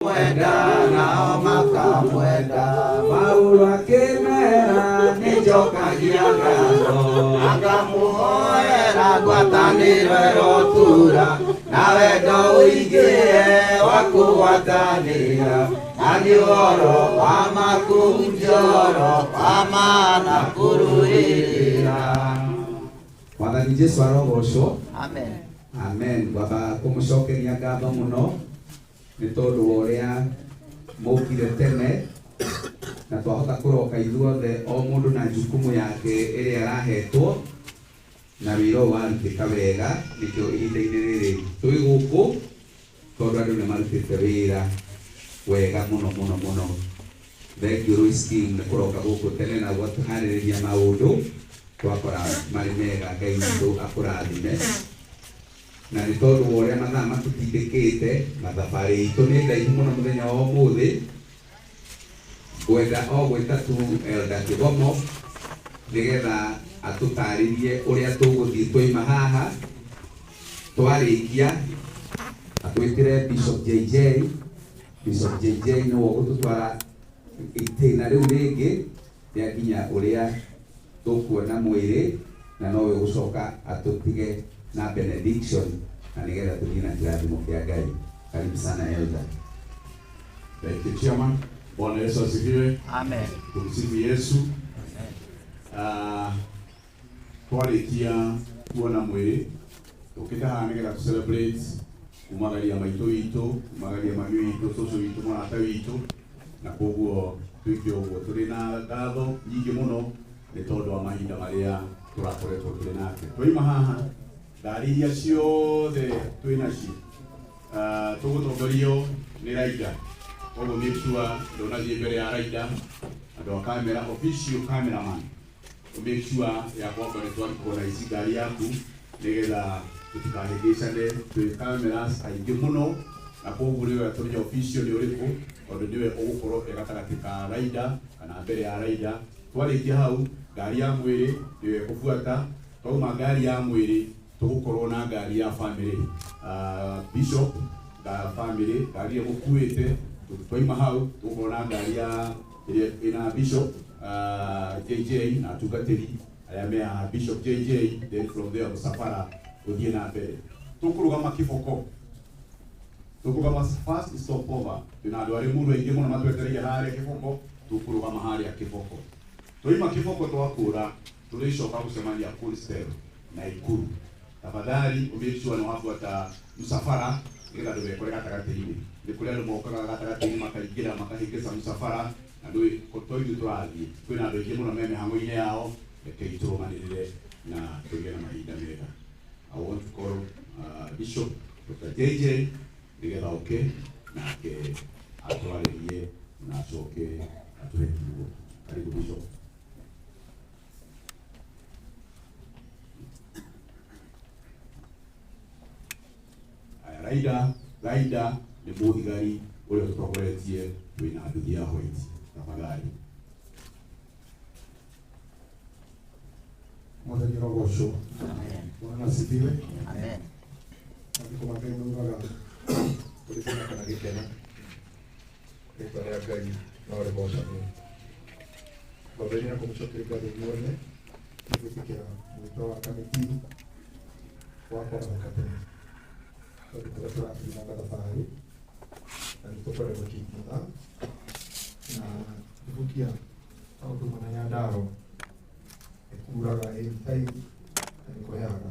Mwenda nao makamwenda Paulo akĩmera nĩnjokagia ngatho akamuhoera ngwatanĩro ĩrotura na wendo ũingĩhe wa kũgwatanĩra na nĩ ũhoro wa makũhunjia ũhoro wa ma na kũrũĩrĩra. Mwathani Jesu arogocwo. Amen. Amen. Ngwamba kũmũcokeria ngatho mũno nĩ tondũ wa ũrĩa mũkire tene na twahota kũroka ithuothe o mũndũ na jukumu yake ĩrĩa arahetwo na wĩra ũyũ warutĩka wega nĩkĩo ihinda-inĩ rĩrĩ twĩ gũkũ tondũ andũ nĩ marutĩte wĩra wega mũno mũno mũno. Thank you Royce King nĩ kũroka gũkũ tene na gwatũharĩrĩria maũndũ twakora marĩ mega. Ngai witũ akũrathime. Na nĩ tondũ wa ũrĩa mathaa matũtindĩkĩte na thabarĩ itũ nĩ ndaihu mũno mũthenya wa ũmũthĩ, ngwenda o gwĩta tu Elder Kĩgomo nĩgetha atũtarĩrie ũrĩa tũgũthiĩ twaima haha twarĩkia atwĩtĩre Bishop JJ. Bishop JJ nĩwe ũgũtũtwara itĩna rĩu rĩngĩ rĩa nginya ũrĩa tũkuona mwĩrĩ na nowe ũgũcoka atũtige na benediction na nĩgetha tũthiĩ na kĩrathimo kĩa Ngai. Karibu sana Elder. Thank you, Chairman. Bwana Yesu asifiwe. Amen. Tumsifu Yesu. Twarikia kuona mwĩrĩ tũkĩte haha nĩgetha tũ celebrate kumagaria maitũ witũ, kumagaria mami witũ, cũcũ witũ, mũrata witũ, na koguo twĩke ũguo tũrĩ na ngatho nyingĩ mũno nĩ tondũ wa mahinda marĩa tũrakoretwo tũrĩ nake. Twaima haha ngari iria ciothe twĩ nacio tũgũtongorio nĩ Raida, koguo make sure ndũnathiĩ mbere ya Raida, andũ a kamera, official cameraman, make sure ya kwamba nĩ twarikwo na ici ngari yaku nĩgetha tũtikahĩngĩcane. Twĩ cameras aingĩ mũno na koguo rĩu tũmenye official nĩ ũrĩkũ tondũ nĩwe ũgũkorwo e gatagatĩ ka Raida kana mbere ya Raida. Twarĩkia hau ngari ya mwĩrĩ nĩyo ĩkũbuata. Twauma ngari ya mwĩrĩ tũgũkorwo na ngari ya family, Bishop ga family ngari ĩrĩa mũkuĩte. Twaima hau tũgũkorwo na ngari ya ĩrĩa ĩna Bishop JJ na atungatĩri arĩa me haha, Bishop JJ, then from there mũcabara ũthiĩ na mbere. Tũkũrũgama Kiboko, tũkũrũgama first stopover. Twĩna andũ arĩ mũndũ aingĩ mũno matwetereire harĩa Kiboko, tũkũrũgama harĩa Kiboko. Twaima Kiboko twakũra tũrĩcoka gũcemania Coastal Naikuru. Tafadhali make sure nĩ wabuata msafara nĩgetha ndũgekore gatagatĩ-inĩ. Nĩ kũrĩ andũ mokaga gatagatĩ-inĩ makaingĩra makahĩngĩca msafara na ndũĩ to ithuĩ tũrathiĩ. Kwĩna andũ aingĩ mũno me mĩhang'o-inĩ yao, rekei tũrũmanĩrĩre na tũgĩe na mahinda mega. I want to call Bishop Dr. JJ nĩgetha oke nake atwarĩrie na acoke atũhe kiugo. Karibu Bishop. Aya, Raida, Raida nĩ mũthigari ũrĩa tũtongoretie wĩna nduthi ya white. Tafadhali. Mwathani arogocwo. Amen. Bwana asifiwe. Amen. Maandĩko ma Ngai maugaga kũrĩ kĩmaka na gĩkeno rĩtwa rĩa Ngai no rĩgocagwo. Ngwambĩrĩria na kũmũcokeria ngatho inyuothe nĩ gwĩtĩkĩra mwĩto wa kamĩtĩ wa kwarahũka tene tondũ kũrĩa tũrathiĩ na thabarĩ na nĩ tũkwenda gũkinyia mathaa na ngũkia maũndũ mana Nyandarua ĩkuraga anytime na nĩ kũheaga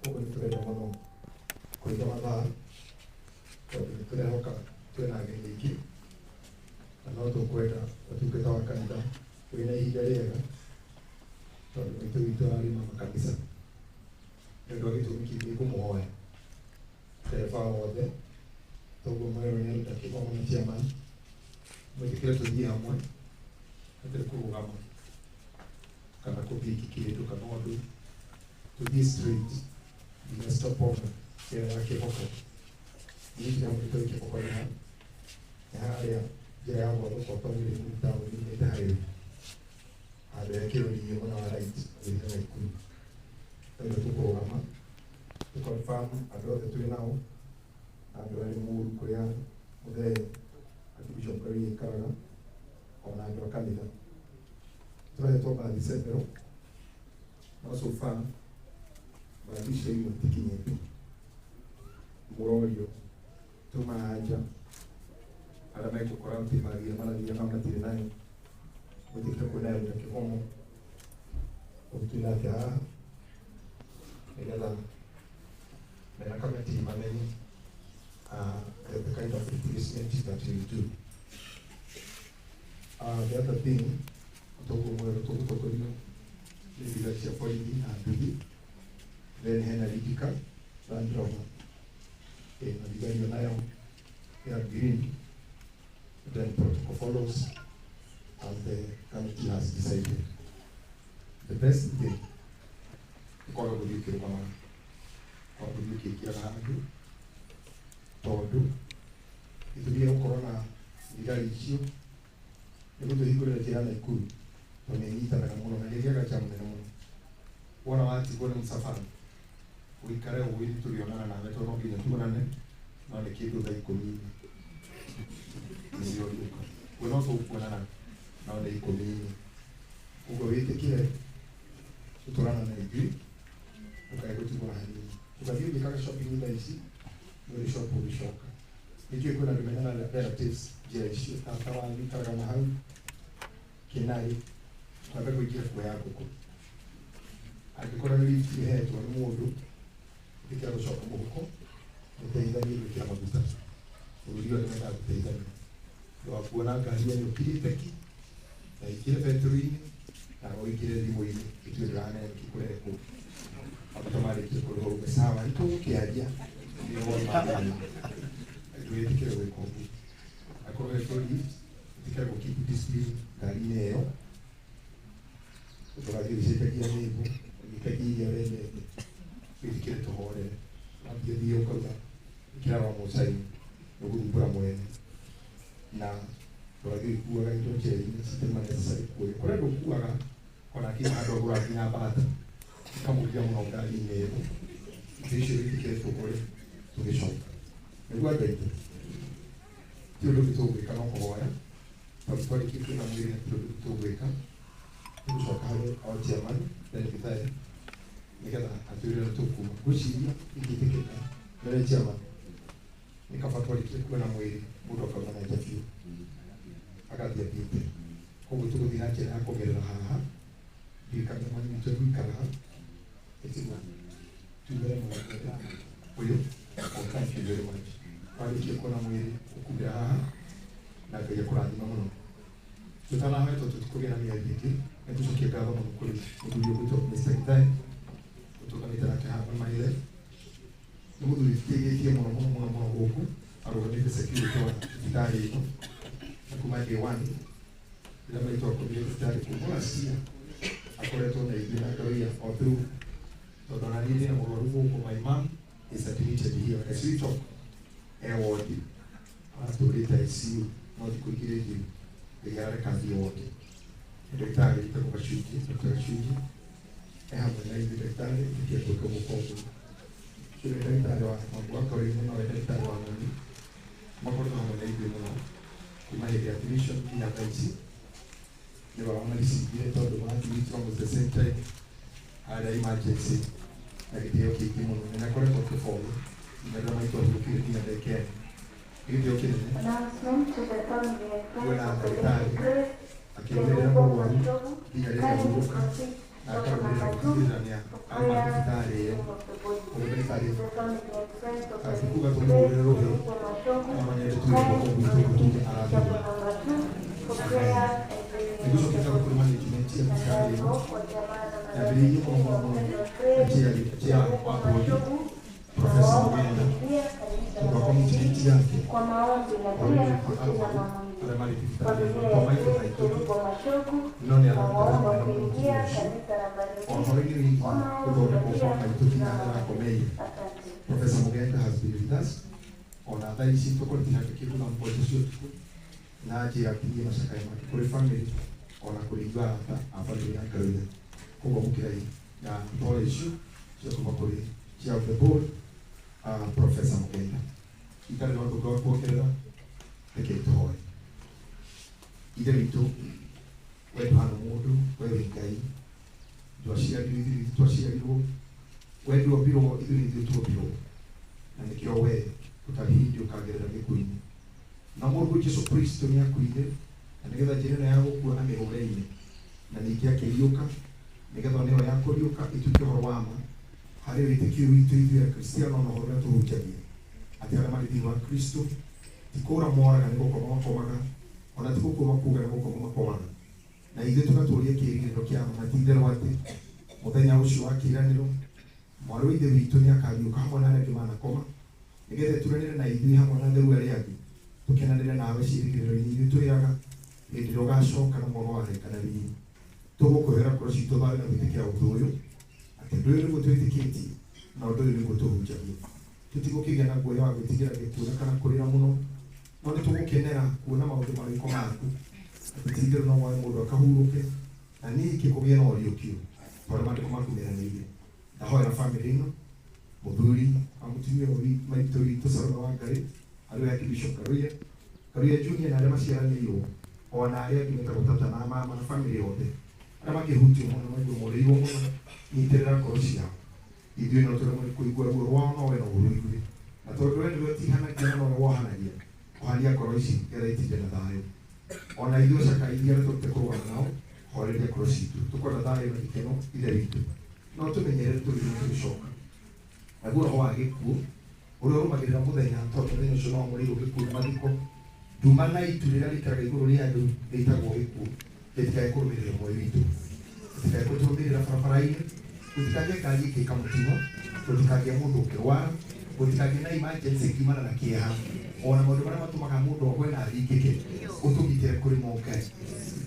koguo nĩ tũrenda mũno kũiga mathaa tondũ nĩ tũrehoka twĩna ageni aingĩ na no tũkwenda ũtungata wa kanitha wĩna ihinda rĩega tondũ maitũ witũ ararĩ mama kanitha. Nĩ ũndũ wa gĩtũmi kĩngĩ ngũmũhoya ndereba wothe toguo mwerwo nĩ Elder Kĩgomo na chairman mwĩtĩkĩre tũthiĩ hamwe hatarĩ kũrũgama kana kũthiĩ kĩndũ kana ũndũ, tũthiĩ straight nginya stopover ĩyo ya Kĩboko. Niĩ ndĩramwĩta Kĩboko nĩ ha nĩ harĩa njĩra ya gwathũka ũtonyire taũni ĩte highway handũ hekĩrwo mwena wa right ũgĩthiĩ Naikuru. Nĩguo tũkũrũgama tũ confirm andũ othe twĩ nao na andũ arĩ mũru kũrĩa Mũthee Archbishop Karia ikaraga ona andũ a kanitha. Tũrahetwo mbathi several, no so far mbathi icio imwe itikinyĩte. Mũrorio tuma nja arĩa megũkora atĩ mbathi ĩrĩa marathiaga nao matirĩ nayo, gwĩtĩkĩra kwĩna yo kĩgomo ũguo twĩna atĩa haha nĩgetha mena kamĩtĩ mamenye the kind of replacement that we do. The other thing, toguo mwerũ tũgũtongorio nĩ thigari cia borithi na nduthi, then hena Ridika Land Rover na thigari yo nayo ya green, then protocol follows as the committee has decided. The best thing nĩ kwaga gũthiĩ ũkĩrũgamaga, kwaga gũthiĩ ũkĩingĩraga handũ, tondũ gĩtũmi gĩa gũkorwo na thigari icio nĩ gũtũhingũrĩra njĩra Naikuru, tondũ nĩ ĩnyitanaga mũno na nĩ ĩgĩaga jam nene mũno. Wona watigwo nĩ mũcabara ũikare ũguo ithuĩ tũrĩonana nawe, tondũ no nginya tuonane, no nĩ kĩndũ thaa ikũmi nĩcio ũrĩũka. We no tũkuonana no nĩ ikũmi-inĩ. Ũguo wĩtĩkĩre gũtwarana na ithuĩ, ndũkae gũtigwo na hanini. Ũgathiĩ ũgĩkaga shopping thaa ici, nĩ ũrĩcoka ũgĩcoka. Nĩnjũĩ kwĩna andũ mena relatives njĩra icio, tata wanyu ikaraga na hau Kĩnarĩ, twambe kũingĩra kuoya ngũkũ. Angĩkorwo nĩ lift ũhetwo nĩ mũndũ, ĩtĩkĩra gũcoka mũhuko, mũteithanie gwĩkĩra maguta. Bũrũri ũyũ nĩmendaga gũteithania. Ndũgakuona ngari ĩyo ũkirĩte ki, na ĩingĩre betũrũ-inĩ, na ũingĩre thimũ-inĩ, ĩtue ndũramenya nĩkĩ kũrekwo. Maguta marĩkia kũrĩhwo uge sawa, nĩtũgũkĩaria, ndwĩtĩkĩre gwĩka ũguo. Angĩkorwo ũhetwo lift, ĩtĩkĩra gũ keep discipline ngari-inĩ ĩyo, ndũgathiĩ ũgĩcenjagia nyĩmbo, ũgĩkagia iria wendete, wĩtĩkĩre tũhorere. Wambia thiĩ ũkauga ĩkĩra wa cai, nĩũgũthumbũra mwene. Na ndũgathiĩ ũgĩkuaga indo njĩra-inĩ citarĩ necessary kuoya. Kũrĩ andũ ũkuaga ona akinya handũ agũraga nginya mbata, ĩkamũgia mũno ngari-inĩ ĩyo. Indo icio wĩtĩkĩre tũgũre tũgĩcoka. Nĩguo andũ aitũ, ti ũndũ ũngĩ tũgwĩka no kũhoya, tondũ twarĩkia kuona mwĩrĩ hatirĩ ũndũ ũngĩ tũgwĩka. Tũgũcoka harĩ o chairman Ben Githae nĩgetha atwĩre ũrĩa tũkuma. Ngwĩciria ingĩtĩkĩka mbere chairman, nĩ kaba twarĩkia kuona mwĩrĩ mũndũ akauma na nja biũ agathiĩ athiĩte. Koguo tũgũthiĩ na njĩra ya kũgerera haha, ndiũĩ kana mami witũ egũikara ha, ĩtigwo tumĩre mũno ũyũ. Oh, thank you very much. Warĩkia kuona mwĩrĩ ũkumĩra haha na Ngai akũrathima mũno. Tũtanahoya tondũ tũtikũgĩa na mĩario ĩngĩ, nĩ tũcokie ngatho mũno kũrĩ mũthuri ũgwĩtwo Mr. Githae ũtũnganĩte nake haha on my left. Nĩ mũthuri tũteithĩtie mũno mũno mũno mũno gũkũ, arũgamĩte security wa thibitarĩ ĩno na kuma day one rĩrĩa maitũ akomire thibitarĩ kuma last year akoretwo na ithuĩ na Ngaruiya all through, tondũ ona niĩ ndĩna mũrwaru gũkũ, my mom is admitted here as we talk, e ward aratũrĩte ICU no thikũ igĩrĩ thiru Ngai arareka athiĩ ward. Ndagĩtarĩ wĩtagwo Gacunjĩ, Dr. Gacunjĩ e hamwe na ithuĩ. Ndagĩtarĩ nĩkĩo twĩke gũka ũguo. Ũcio nĩ ndagĩtarĩ wa mambũratorĩ-inĩ, nowe ndagĩtarĩ wa mami, makoretwo hamwe na ithuĩ mũno kuma hĩndĩ ya admission nginya thaa ici. Nĩwe wamaricivire tondũ marathiĩ almost the same time harĩa emergency na gĩtĩo kĩingĩ mũno, na nĩakoretwo akĩfollow nginya rĩrĩa maitũ ahurũkire nginya ndagĩka ĩno. Nĩ gĩtĩo kĩnene kuona ndagĩtarĩ akĩrũmĩrĩra mũrwaru nginya rĩrĩa ahurũka na akarũmĩrĩra gũtigĩrĩra nĩ auma thibitarĩ ĩyo. Koguo ndagĩtarĩ tikuga tũmũhũrĩre rũhĩ, no nyende tuge guoko gwitũ tuge arathimwo. Nĩngũcokia ngatho kũrĩ management ya thibitarĩ ĩno yambĩrĩirie mũno mũno mũno na chair wa board Professor Mugenda, tondũ wa commitment yake ũrĩa wĩgiĩ arwaru arĩa marĩ thibitarĩ ĩno to maitho maitũ tu, no nĩ ararutĩra wĩra mũno mũtumia ũcio ũhoro-inĩ wĩgiĩ gũthondekwo kwa maitũ nginya harĩa arakomeire. Professor Mugenda has been with us ona thaa ici tũkoretwo nake kĩndũ thaa mũgwanja cia ũtukũ na njĩra nginyie macakaya make kũrĩ family ona kũrĩ ithuĩ arata a family ya Ngaruiya. Koguo mũkĩrai na pole icio cia kuma kũrĩ chair of the board, Professor Mugenda. Itarĩ na ũndũ ũngĩ wa kuongerera. Ithe witũ we ndũhana mũndũ, we wĩ Ngai, twaciarirwo ithuĩ nĩ ithuĩ twaciarirwo, we ndwombirwo ithuĩ nĩ ithuĩ tuombirwo, na nĩkĩo we ũtarĩ hĩndĩ ũkagerera gĩkuũ-inĩ. Na mũrũguo Jesu Kristo nĩ akuire na nĩgetha njĩra ĩno ya gũkua amĩhũre-inĩ, na ningĩ akĩriũka nĩgetha nĩyo ya kũriũka ĩtuĩke ũhoro wa ma harĩ wĩtĩkio witũ ithuĩ Akristiano na ũhoro ũrĩa tũhunjagia, atĩ arĩa marĩ thĩinĩ wa Kristo ti kũũra moraga nĩ gũkoma makomaga, ona ti gũkua makuaga nĩ gũkoma makomaga. Na ithuĩ tũgatũũria kĩĩrĩgĩrĩro kĩa ma na ti itherũ atĩ mũthenya ũcio wa kĩĩranĩro mwarĩ wa ithe witũ nĩ akariũka hamwe na arĩa angĩ manakoma, nĩgetha ĩturanĩre na ithuĩ hamwe na atheru arĩa angĩ, tũkenanĩre nawe ciĩrĩgĩrĩro-inĩ ithuĩ tũrĩaga hĩndĩ ĩrĩa ũgacoka na mwago wa araika na riri. Tũgũkũhera ngoro citũ thayũ na gwĩtĩkĩra ũndũ ũyũ, atĩ ũndũ ũyũ nĩguo twĩtĩkĩtie na ũndũ ũyũ nĩguo tũhunjagia. Tũtigũkĩgĩa na guoya wa gwĩtigĩra gĩkuũ na kana kũrĩra mũno, no nĩ tũgũkenera kuona maũndũ marĩko maku, atĩ ti itherũ no woe mũndũ akahurũke na ningĩ kũgĩe na ũriũkio ta ũrĩa maandĩko maku meranĩire. Ndahoera bamĩrĩ ĩno, mũthuri wa mũtumia ũyũ maitũ witũ Salome wa Ngai, arĩ we Archbishop Karuya, Karuya Junior na arĩa maciaranĩirwo, ona arĩa angĩ metagwo tata na mama na bamĩrĩ yothe, arĩa makĩhutio mũno maigua morĩirwo mũno, nyitĩrĩra ngoro ciao. Ithuĩ no tũremwo nĩ kũigua ruo rwao, no we no ũrũigue. Na tondũ we nĩwe ũtihanagia na nowe wohanagia, ohania ngoro ici nĩgetha itinde na thayũ. Ona ithuĩ acakaithia arĩa tũrute kũrũgama nao, horeria ngoro citũ. Tũkwenda thayũ na gĩkeno Ithe witũ, no tũmenyerere tũgĩthiĩ tũgĩcoka. Naguo roho wa gĩkuũ ũrĩa ũrũmagĩrĩra mũthenya, tondũ mũthenya ũcio no wamũrĩirwo gĩkuũ na mathiko, nduma na itu rĩrĩa rĩikaraga igũrũ rĩa andũ rĩtagwo gĩkuũ, rĩtikae kũrũmĩrĩra muoyo witũ, rĩtikae gũtũrũmĩrĩra barabara-inĩ, gũtikagĩe ngari ĩngĩka mũtino, gũtikagĩe mũndũ ũkĩrwara, gũtikagĩe na emergency ngiumana na kĩeha, ona maũndũ marĩa matũmaga mũndũ agwe na aringĩke, ũtũgitĩre kũrĩ mo Ngai.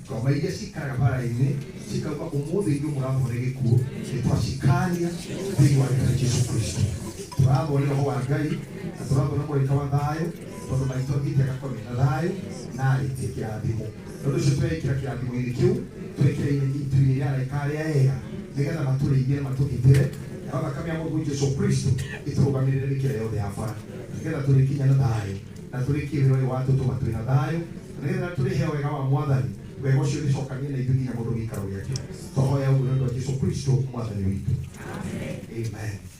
Ngoma iria cikaraga bara-inĩ cikauga ũmũthĩ inyuĩ mũrathwo nĩ gĩkuũ, nĩ twacikania thĩinĩ wa rĩĩtwa rĩa Jesu Kristo. Tũrathwo nĩ roho wa Ngai na tũrathwo nĩ mũraika wa thayũ, tondũ maitũ athiĩte agakomia na thayũ na arĩtie kĩrathimo. Tondũ ũcio twekĩra kĩrathimo-inĩ kĩu, twekĩra itu-inĩ rĩa araika arĩa ega, nĩgetha matũrĩithie na matũgitĩre, nayo thakame ya Mũrũguo Jesu Kristo ĩtũrũgamĩrĩre mĩkĩra yothe ya bara, nĩgetha tũrĩkinya na thayũ na tũrĩkie wĩra ũyũ watũtũma twĩ na thayũ, na nĩgetha tũrĩheo wega wa Mwathani, wega ũcio ũrĩcokania na ithuĩ nginya mũndũ gĩikaro gĩake. Twahoya ũguo nĩ ũndũ wa Jesu Kristo Mwathani witũ. Amen.